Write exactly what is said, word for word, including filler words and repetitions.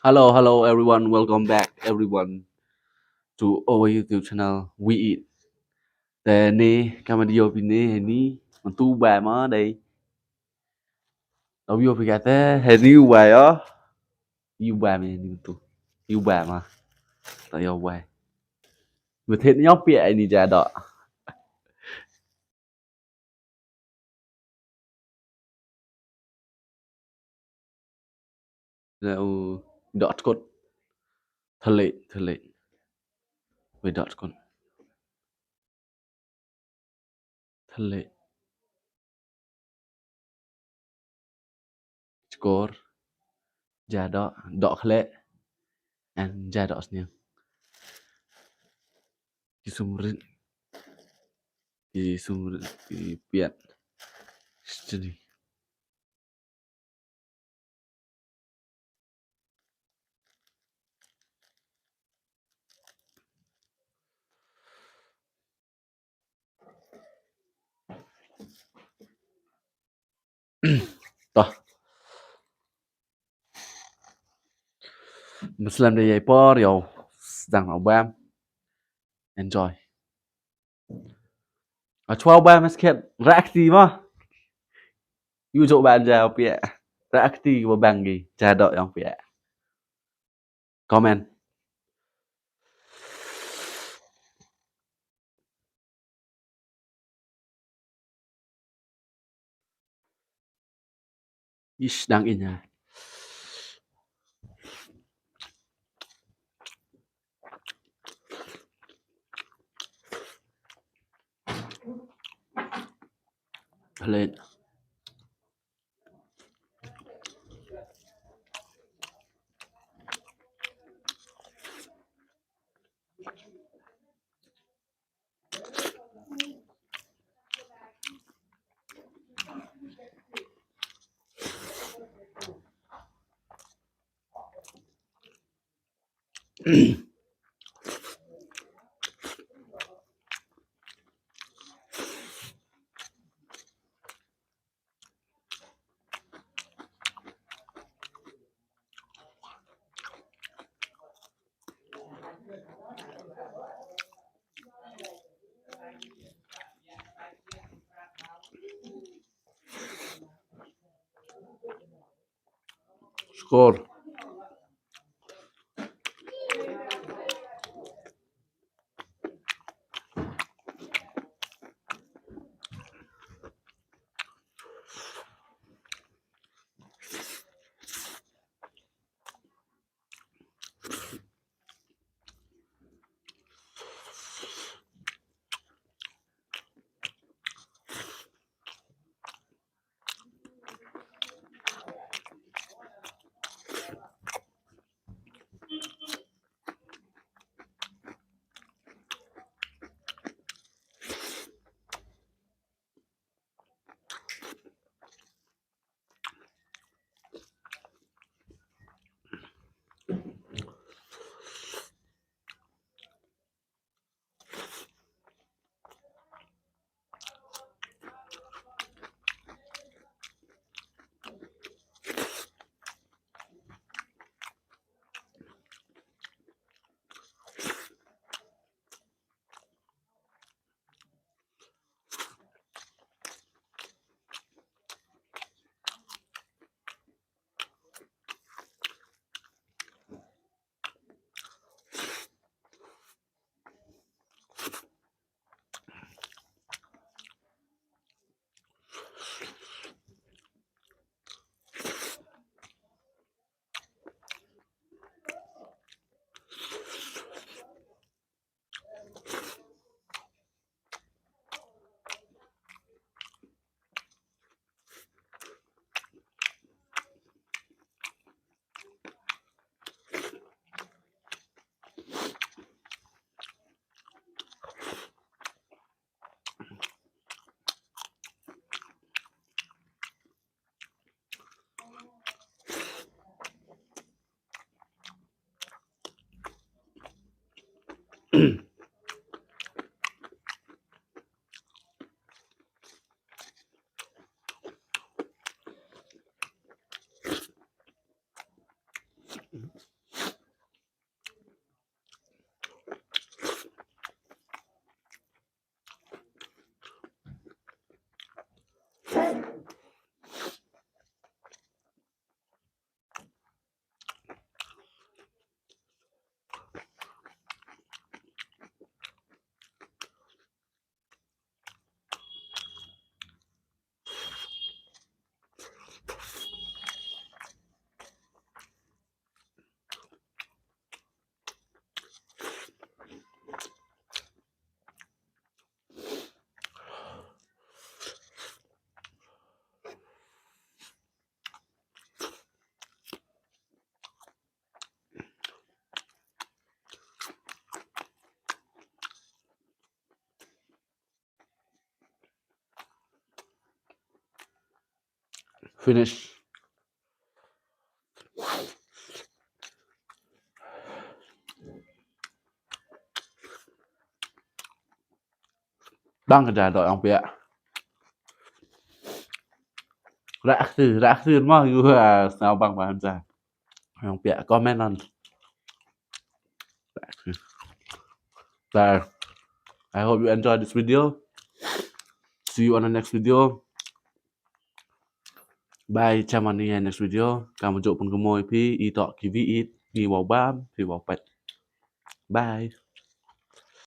Hello, hello everyone, welcome back everyone to our YouTube channel We Eat. Te ni, kam video phi ni, heini, man tu bai ma dei. Au video phi ka te, heini u bai o. U bai ma heini tu. U bai ma. Ta u bai. Mut heini u bai, heini ja doh. Na u doh tkut. Thylli, thylli. Wei doh tkut. Thylli. Chkor. Ja doh, doh khleh. And ja doh sniang. Ki sumrit. Ki sumrit, ki piat. Sini. Toh. Muslim de yei por, yow sdang na bam. Enjoy. A chwa bam skhet rakti ma. U jooh ban ja pia. Rakti wa bang gi, ja doh yong pia. Comment. Ish, dang inya. Helen. Score. Finish. Bang ka ja do yong pia. Rak tu, rak tu mo yu ha, snau bang bang ja. Yong pia comment on. So, I hope you enjoy this video. See you on the next video. Bye, cham ni next video. Kam jooh pun kamo phi, i to ki vi it, ni wow bam, phi wow pet. Bye.